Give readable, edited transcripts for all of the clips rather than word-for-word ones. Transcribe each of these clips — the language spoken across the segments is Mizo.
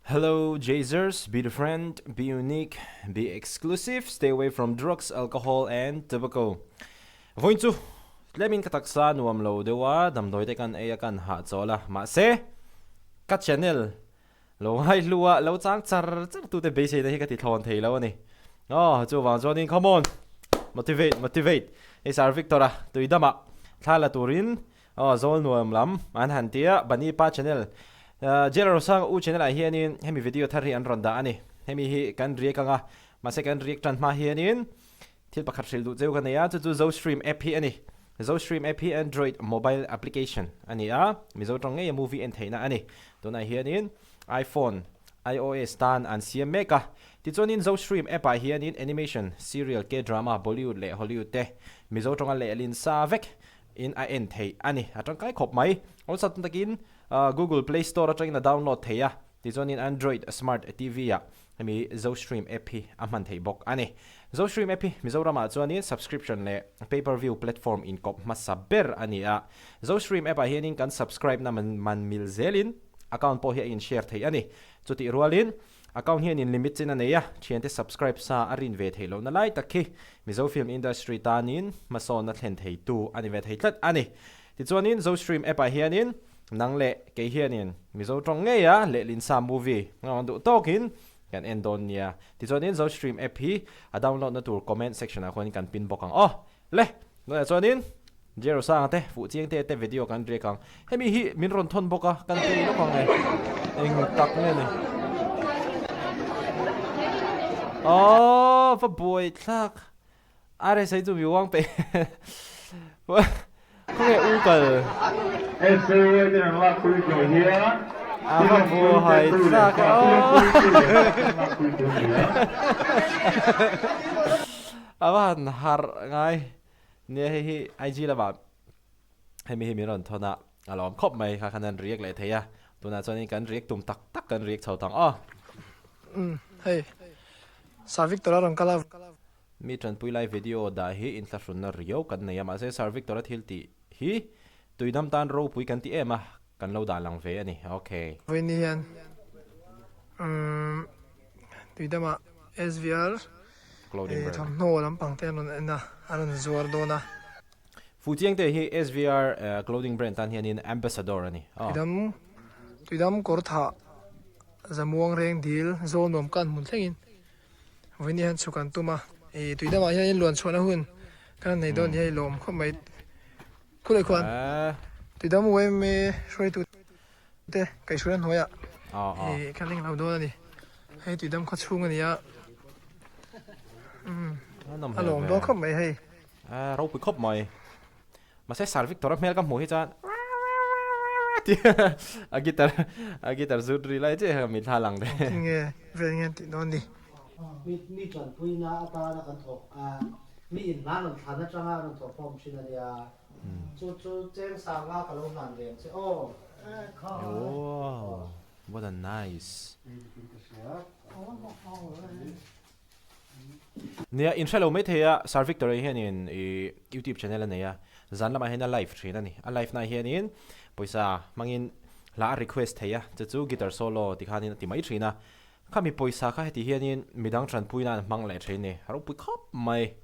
Hello Jazers, be different, be unique, be exclusive, stay away from drugs, alcohol and tobacco. Vawiin chu tlemin ka taksa nuam lo deuh a, damdawi te kan ei a kan hahchawl a, mahse ka channel lo ngaihlu a lo chang char char tute beiseina hi ka ti thlawn thei lo a ni. Aw chuvang chuanin come on, motivate, motivate, hei Sir Victor-a tuidamah thla la turin Aw zawl nuam lam an han ti a, Bunny pa channel Jailer Rosanga u channel ah hianin hemi video thar hi an rawn dah a ni. Hemi hi kan react anga, mahse kan react tan hma hianin thil pakhat hrilh duh cheu ka nei a, chu chu Zostream app hi a ni. Zostream app hi Android mobile application a ni a, Mizo tawng ngeia movie en theihna a ni. Tunah hianin iPhone, iOS tan an siam mek a. Tichuanin Zostream app ah hianin animation, serial, K-drama, Bollywood leh Hollywood te Mizo tawnga lehlin sa vek in a en theih a ni. A tangkai khawp mai. Awlsam takin Google Play Store atangin a download theih a, tichuanin Android Smart TV ah hemi Zostream app hi a hman theih bawk a ni. Zostream app hi Mizoramah chuanin subscription leh pay per view platform inkawp hmasa ber a ni a. Zostream app ah hianin kan subscribe na man mil zelin account pawh hi a in share theih a ni. Chutih rualin Account hian in limit chin a nei a, thiante subscribe sa a rin ve theih lohna lai tak khi Mizo film industry tanin hmasawnna thlen theitu a ni ve thei tlat a ni. Tichuanin Zostream app ah hianin nang leh kei hianin Mizo tawng ngeia lehlin sa movie ngawn duh tawkin kan en dawn nia. Tichuanin Zostream app hi a download na tur comment section ah khuanin kan pin bawk ang aw. Le, tunah chuanin Jerosanga te, Fuhchiang te te video kan riak ang. Hemi hi min rawn thawn bawk a, kan play lawk ang e. Eng tak nge ni? Aww, va buai thlak. RSA chu mi uang pe. Khawnge u kal? A va buai thlak e aww. A va han harh ngai. Nia hei hi IG lamah hemi hi min rawn thawn a, a lawm khawp mai kha khan an react leh thei a, tunah chuanin kan react tum tak tak kan react chho tang aw. Umm hei Sir Victor a rawn kal a. Mi tanpui lai video dah hi inthlahrunna riau kan nei a, mahse Sir Victor a thil tih hi tuidam tan ropui kan ti em a, kan lo dah lang ve a ni. Ok. Vawiin ni hian umm tuidamah SVR thawmhnaw lampang te an rawn en a, an rawn zuar dawn a. Fuchiangte hi SVR clothing brand tan hianin ambassador a ni. Tuidam tuidam kawr thah Zamuang reng dil zawl nuam kan hmun thlengin vawiin ni hian chhuk an tum a. Ih tuidamah hianin luan chhuahna hun kan nei dawn ni hei lawm khawp mai. Khulai khuan tuidam yma hruaitu te kaihhruaina hnuaiah ih kan eng lo dawn a ni. Hei tuidam khaw chhung a ni a umm a lawm dawn khawp mai hei. Ropui khawp mai. Mahse Sir Victor a hmel ka hmuh hi chuan a guitar a guitar zut ri lai chiah hi ka mitthla lang daih. Engtin nge vel nge an tih dawn ni. Mi tanpuina atana kan thawk a, mi in hna rawn thlan atanga rawn thawhkhawm thin a nia. Chu chu cheng sanga ka lo hlan ve ang che aw. Wow, what a nice. Nia, in hrelo mai thei a, Sir Victor-a hianin i YouTube channel a nei a, zan lamah hian a live thin a ni. A live na hianin pawisa hmangin hla a request thei a, chu chu guitar solo ti khanin a ti mai thin a. Khami pawisa kha heti hianin midang tanpui nan a hmang leh thin a ni, a ropui khawp mai.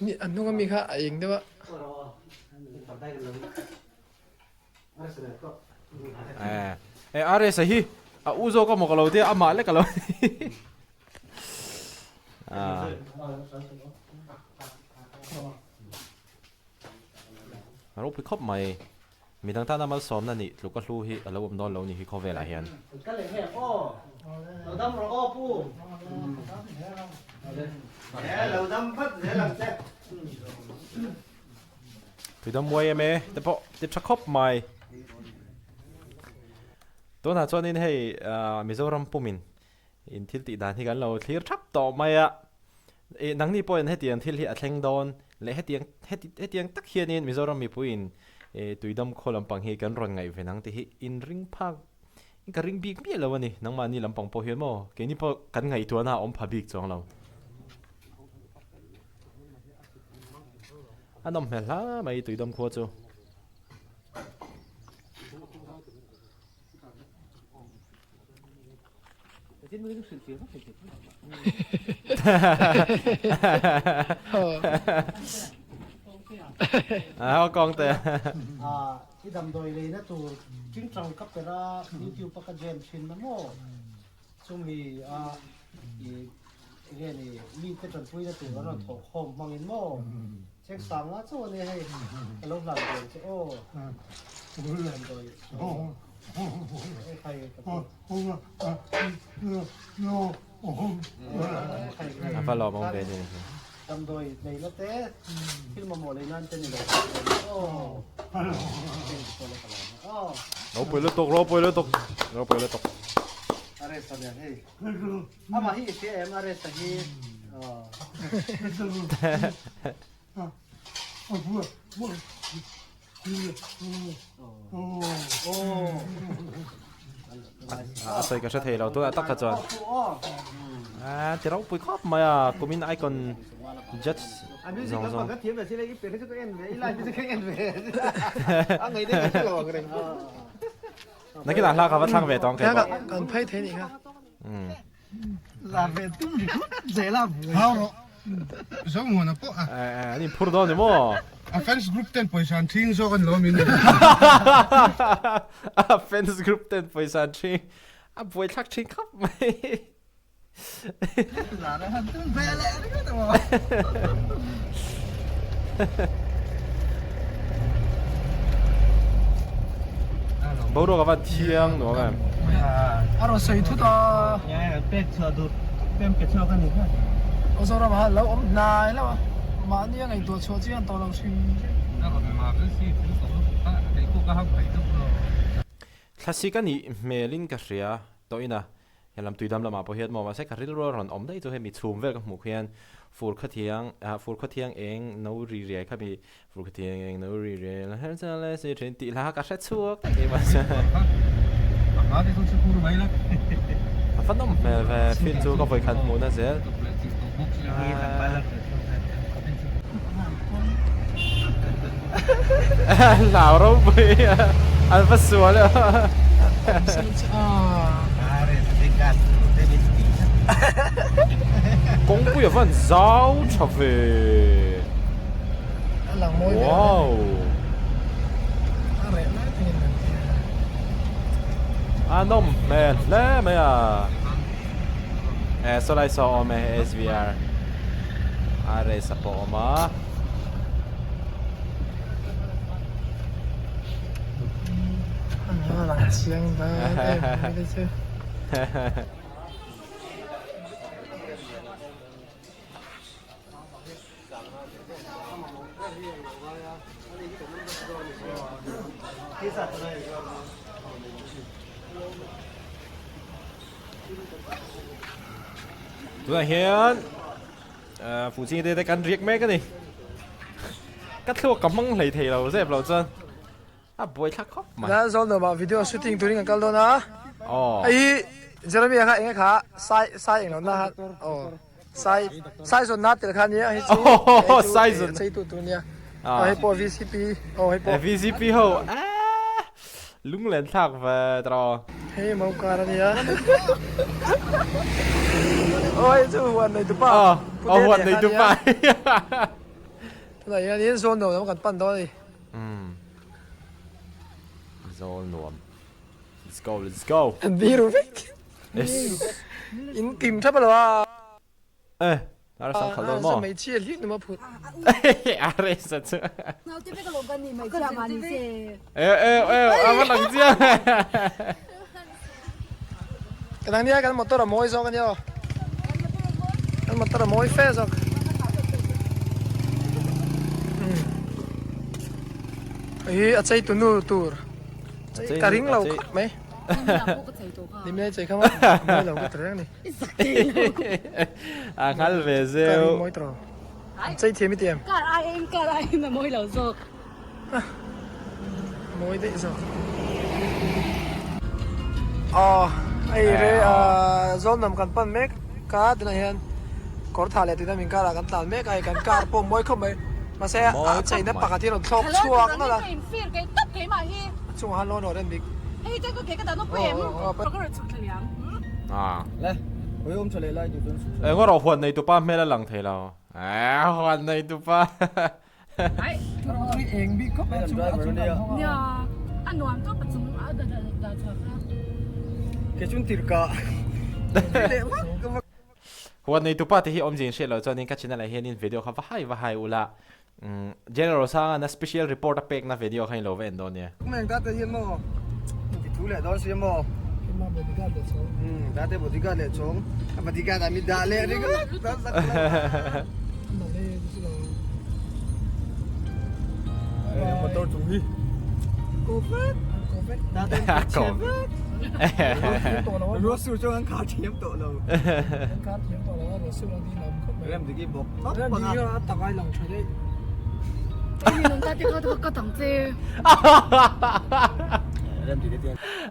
Ni a hnung ami kha a eng deuh a. Eh RS a hi a u zawk amaw ka lo tia amah lek a lo A ropui khawp mai. Midang tana malsawmna nih tluk a hlu hi a lo awm dawn lo ni hi khawvelah hian. Ka leh hek aw. Lo dam rawh aw pu. Lo dam vat zel ang che. Tui dam muai em e te pawh ti tha khawp mai. Tunah chuanin hei Mizoram pumin in thil tih dan hi kan lo thlir thap tawh mai a. Ih nangni pawhin hetiang thil hi a thleng dawn leh hetiang heti hetiang tak hianin Mizoram mipuiin ih tuidam khaw lampang hi kan rawn ngaih ve nang tih hi in ring phak. Ka ring bik miah lo a ni, nangmahni lampang pawh hian maw keini pawh kan ngaihtuahna a awm pha bik chuang lo. A nawm hmel hla mai Tuidam khua chu. A kawng te. I damdawi leina tur tingtang ka per a, YouTube a ka jam thin na maw? Chumi a i enge ni mite tanpuina tur an rawn thawh khawm hmangin maw? Cheng sang nga chauh a nia hei, ka lo hlan ve ang che aw. Damdawi e khai ka ti. A va lawm awm ve ni. Damdawi neihna te thil mamawh lei nan te ni lo aw. Ropui lutuk, ropui lutuk, ropui lutuk. Aresa nen hei. Amah hi i hria em Aresa hi? A sawi ka hre thei lo tunah tak kha chuan a ti ropui khawp mai a kumin icon judge zawng zawng nakinah hla kha va thlang ve tawng kei pawh kan phei thei nih kha La ve tum ri zel a vui. Hau rawh. Zo muana pawh a. Eh, an inphur dawn ni maw? A fans group ten pawisa an ṭhing zawk a ni lo min. A fans group ten pawisa an ṭhing. A buaithlak ṭhin khawp mai. La ve han tum ve leh ringawt a maw. Boruak a van thiang nuam em. A rawn sawi thut a. Pek chhuah duh pem pe chhuak a ni kha. Aw Zoram ah lo awm hnai lo a. Mahni a ngaihtuah chhuah chian tawh lo hrim hrim. Thlasik a nih hmelin ka hria tawhin a. Helam tuidam lamah pawh hian maw mahse ka rilru a rawn awm daih chu hemi chhum vel ka hmuh khian fur khawthiang ah fur khawthiang eng no ri riai kha mi fur khawthiang eng no ri riai la her chal e si thin tih hla kha ka hre chhuak daih mai mahse a fa nawm hmel ve field chu ka vawi khat hmuhna zel Hlau ropui an va sual e. Kawngpui a van zau tha ve. Wow. A nawm hmel hle mai a. Eh saw lai saw a awm e SVR a race a pawh a awm a. Lang chiang dan em mai te chu. Tunah hian Fuhching te te kan riak mek a ni. Ka thluak ka hmang hlei thei lo zep lo chuan a buai thlak khawp mai. Lal zawl nuamah video shooting turin kan kal dawn a. Aw. Hei hi Jeremy a kha eng e kha sai sai eng lo na aw sai sai zawn na tel kha nia hei chu Aw sai zawn. Chei tu tur nia. Aw hei pawh VCP aw hei pawh. VCP ho aah. Lunglen thlak ve tawh. Hei mau kar a nia. Aw hei chu huan nei tupa. Aw huan nei tupa. Tunah hianin zawl nuam lam kan pan dawn a ni. Umm. Zawl nuam. Let's go let's go. Biru vek. Yes. In kim thap alo a. Eh, a resa khalh dawn maw? A hmeichhia hlir numa phut. A resa chu. Naute vek alawm kan ni hmeichhia mah ni se. Eh eh eh a va lang chiang. Kan ang nia kan motor a mawi zawk a nia aw. Kan motor a mawi fe zawk. Hei hi a chei tunu tur. Ka ring lo khawp mai. Nimai chei kha maw a mawi lo ka ti reng a ni. A nghal ve zeu. Mawi tawh. Chei thiam i ti em? Car ai em car ai in a mawi lo zawk. Mawi daih zawk. Aw hei re Zawlnam kan pan mek a tunah hian kawr tha leh tuna min karah kan tlan mek a hei kan car pawh mawi khawp mai mahse a cheina pakhat hi a rawn thlawk chhuak nawlh a a chungah khan lawn rawh rem bik. Engawh rawh huan nei tupa hmel a lang thei lo. Huan nei tupa. Huan nei tupa te hi awmzia in hriat loh chuanin ka channel ah hianin video kha va hai va hai ula General Sanga na special report a pekna video kha in lo va en dawn nia.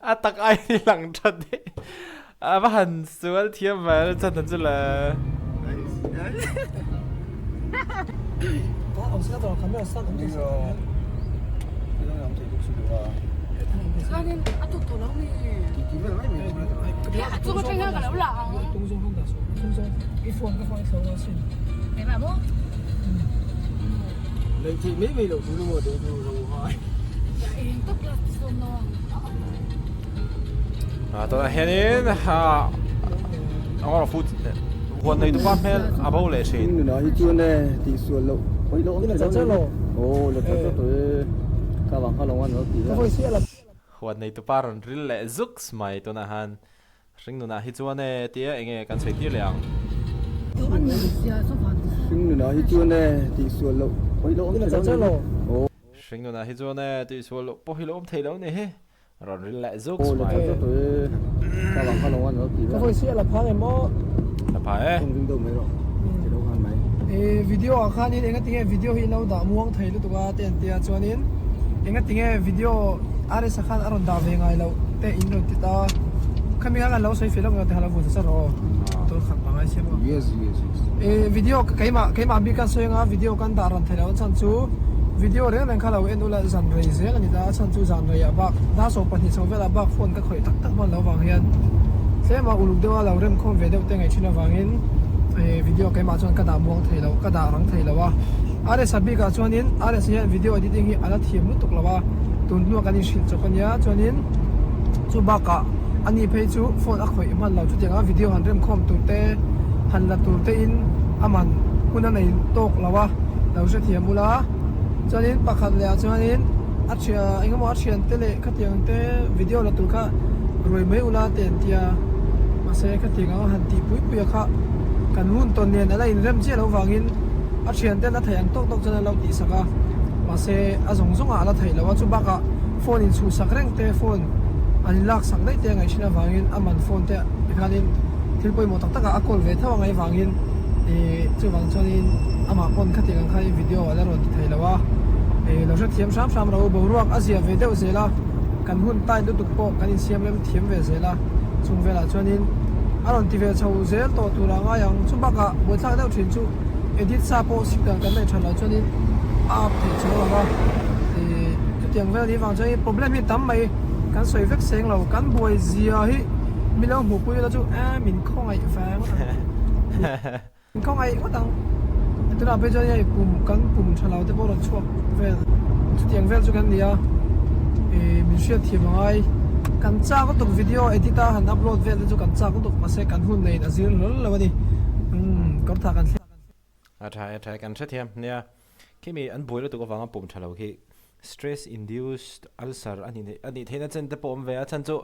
A tak ai ni lang tha daih. A va han sual thiam mai chan han chu le. A tunah hianin huan nei tupa hmel a bo leh thin. Huan nei tupa rawn ril leh zuks mai tunah han Hring nunah hi chuan e tia enge kan sawi tir leh ang. Hring nunah hi chuan e tih sual loh pawh hi lo awm thei lo ni. Hring nunah hi chuan e tih sual loh pawh hi lo awm thei lo ni hi. Rawn ril leh zuks mai. La pha e. Video ah khanin engatinge video hi in lo dah muang thei lutuk a te an tia chuanin engatinge video RS-a khan a rawn dah ve ngai loh te in rawn ti ta khami khan an lo sawi feh lawk emaw te kha lo vuah char rawh aw motor khat pangai siam aw eh video keimah keimah bik khan sawi anga video kan dah ran thei loh a chhan chu video reng reng kha lo en ula zan rei zel a ni ta a chhan chu zan rei ah bak dar 12 chho velah bak phone ka khawih tak tak hman loh avang hian tlem a uluk deuh a lo rem khawm ve deuh te ngaih thin avangin eh video keimah chuan ka dah muang thei loh ka dah rang thei lo a RS-a bikah chuanin RS hian video editing hi a la thiam lutuk lo a tun hnuah kan inhrilh chawp a nia chuanin chu bakah ani phei chu phone a khawih hman lo chutiang a video han rem khawm tur te han la tur te in a man hun a nei tawk lo a lo hrethiam ula chuanin pakhat leh ah chuanin a thian eng emaw a thian te leh khatiang te video la tur kha ruai mai ula te an tia mahse khatiang anga han tih pui pui a kha kan hun tawn nen a la inrem chiah loh vangin a thian ten a theih ang tawk tawk chuan a lo tihsak a mahse a zawng zawngah a la theih loh a chu bakah phone in chhuhsak reng te phone an in laksak daih te a ngaih thin avangin a man phone te tikhanin thil pawimawh tak takah a call ve tho a ngaih avangin ih chuvang chuanin amah pawn khatiang ang khanin video a la rawn ti thei lo a ih lo hrethiam hram hram ro boruak a zia ve deuh zel a kan hun tight lutuk pawh kan insiam rem thiam ve zel a chung velah chuanin a rawn ti ve chho zel tawh tur a ngai ang chu bakah buaithlak deuh thin chu edit sa pawh signal kan neih that loh chuanin a up theih chuang lo va ih chutiang vel anih vang chuan problem hi tam mai kan sawi vek seng lo kan buai zia hi mi lo hmuh pui ila chu e min khawngaih vang ngawt ang min khawngaih ngawt ang tunah phei chuan hei pum kan pum tha lo te pawh rawn chhuak vel chutiang vel chu kan ni a ih min hriat thiam a ngai kan chak lutuk video edit a han upload vel te chu kan chak lutuk mahse kan hun neiin a zir hlawl lo a ni umm kawr tha kan thleng. A tha e, a tha e, kan hrethiam nia. Khimi an buai lutuk avanga pum tha lo khi stress induced ulcer a nih a nih theihna chen te pawh awm ve a, chhan chu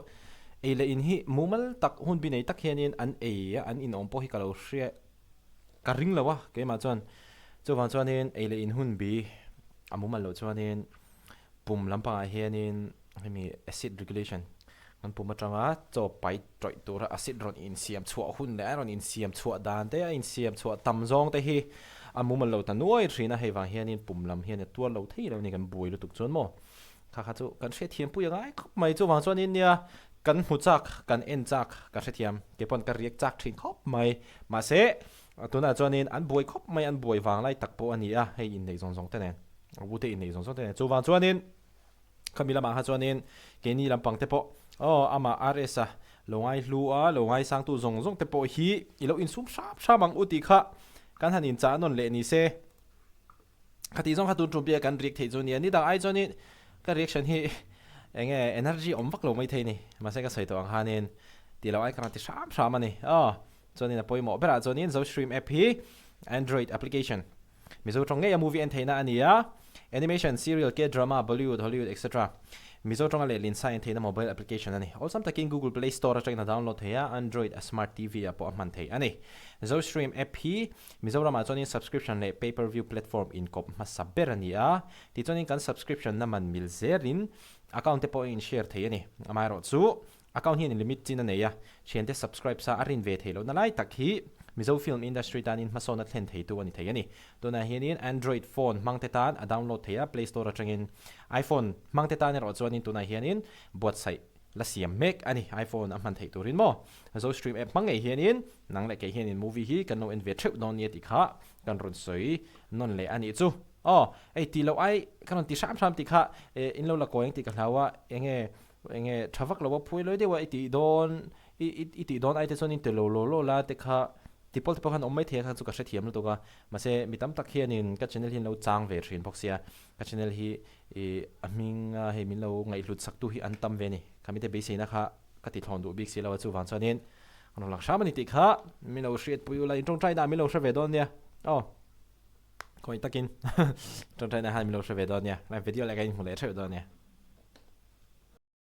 ei leh in hi mumal tak hun bi nei tak hianin an ei a, an inawm pawh hi ka lo hria ka ring lo a keimah chuan. Chuvang chuanin ei leh in hun bi a mumal loh chuanin pum lampangah hianin hemi acid regulation kan pum atanga chaw pai tawih tura acid rawn insiam chhuah hun leh a rawn insiam chhuah dan te a insiam chhuah tam zawng te hi a mumal lo ta nuai thin a, hei vang hianin pum lam hian a tuar lo thei lo a ni kan buai lutuk chuan maw kha kha chu kan hriatthiam pui a ngai khawp mai chuvang chuanin nia. Kan hmu chak, kan en chak, ka hrethiam. Kei pawn ka riak chak thin khawp mai. Mahse, tunah chuanin an buai khawp mai, an buai vang lai tak pawh a ni a, hei inneih zawng zawng te nen, a u te inneih zawng zawng te nen. Chuvang chuanin khami lamah kha chuanin keini lampang te pawh aw amah RS-a lo ngaihlu a, lo ngaisangtu zawng zawng te pawh hi i lo insum hram hram ang u tih kha kan han inchah nawn leh ni se. Khatih zawng kha tun tum piah kan react theih chu nia, nidang ai chuanin ka reaction hi enge energy awm vak lo mai thei ni, mahse ka sawi tawh ang khanin tih loh ai ka rawn ti hram hram a ni aw, chuanin a pawimawh berah chuanin Zostream app hi Android application Mizo tawng ngei a movie en theihna a ni a, animation, serial, K-drama, Bollywood, Hollywood etc. Mizo tawnga lehlin sa en theihna mobile application a ni. Awlsam takin Google Play Store atangin a download thei a, Android a smart TV ah pawh a hman theih a ni. Zostream app hi Mizoramah chuanin subscription leh pay per view platform inkawp hmasa ber a ni a, tichuanin kan subscription na man mil zelin account te pawh a in share thei a ni. Amaherawhchu, account hian limit chin a nei a, thiante subscribe sa a rin ve theih lohna lai tak hi Mizo film industry tanin hmasawn a thlen theitu a ni thei a ni. Tunah hianin Android phone hmangte tan a download thei a, Play Store atangin. iPhone hmangte tan erawh chuanin tunah hianin buatsaih la siam mek a ni. iPhone a hman theih turin maw? Zostream app hmang ngei hianin nang leh kei hianin movie hi kan lo en ve theuh dawn nia tih kha kan rawn sawi nawn leh a nih chu. Aw, hei tih loh ai ka rawn ti hram hram tih kha in lo la kawi ang tih ka hlau a, enge enge tha vak lo a phuai lawi deuh a i tih dawn i i tih dawn ai te chuan in ti lo law law la te kha ti pawl te pawh khan awm mai thei a kha chu ka hrethiam lutuk a, mahse mi tam tak hianin ka channel hi an lo chang ve thin bawk sia, ka channel hi ih a hming a hei min lo ngaihhlut sak tu hi an tam ve a ni. Khamite beiseina kha ka ti thlawn duh bik si lo a chuvang chuanin an rawn lang hram a ni tih kha min lo hriatpui ula in tawngtai na ah min lo hre ve dawn nia aw khawi takin tawngtai na khan min lo hre ve dawn nia video leh ka inhmu leh theuh dawn nia.